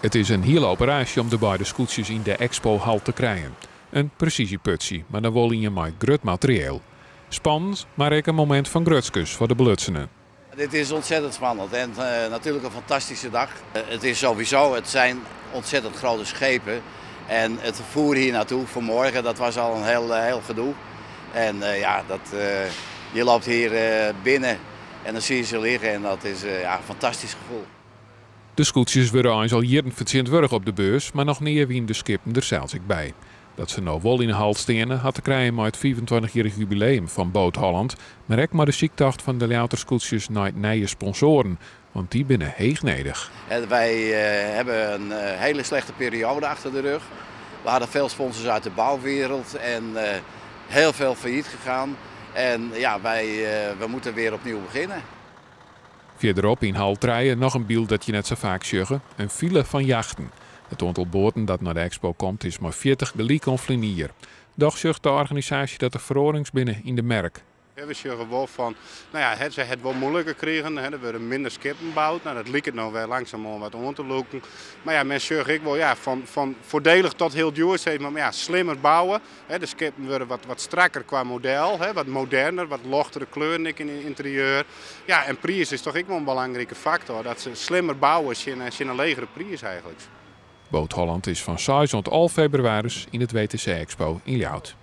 It is in hiele operaasje om de beide skûtsjes yn de Expo-hal te krijen. In presysjeputsje, mar dan wol ien mei grut materieel. Spannend, mar ek in momint fan grutskens foar de belutsenen. Dit is ontzettend spannend en natuurlijk een fantastische dag. Het is sowieso, het zijn ontzettend grote schepen. En het vervoer hier naartoe vanmorgen, dat was al een heel, heel gedoe. En ja, je loopt hier binnen en dan zie je ze liggen en dat is, ja, een fantastisch gevoel. De skûtsjes wurde eins al jierren fertsjintwurdige op de beurs, mar noch nea wiene de skippen der sels ek by. Dat se no wol yn de hal steane, hat te krijen mei it 25-jierrich jubileum fan Boot Holland, mar ek mei de syktocht fan de Ljouwerter skûtsjes nei nije sponsoaren, want dy binne heech nedich. En wij hebben een hele slechte periode achter de rug. We hadden veel sponsors uit de bouwwereld en heel veel failliet gegaan. En ja, we moeten weer opnieuw beginnen. Fierderop yn hal 3 noch in byld dat je net sa faak sjogge, in file fan jachten. It oantal boaten dat nei de expo komt is mar 40 gelyk oan ferline jier. Dochs sjocht de organisaasje dat der feroarings binne yn de merk. Ja, we sjogge wol fan, no ja, se ha it wol muoiliker krigen, hè, der wurde minder skippen boud. No, dat liket no wer langsumoan wat oan te lûken. Mar ja, men sjocht ek wol, ja, fan voordelig tot heel duur, zeg maar, maar ja, slimmer bouwe. Hè, de skippen wurde wat strakker kwa model, hè, wat moderner, wat lochtere kleuren ek yn it ynterieur. Ja, en priis is toch ek wol in belangrike faktor, dat se slimmer bouwe tsjin in legere priis eigentlik. Boot Holland is fan 6 oant 11 febrewaris yn it WTC Expo yn Ljouwert.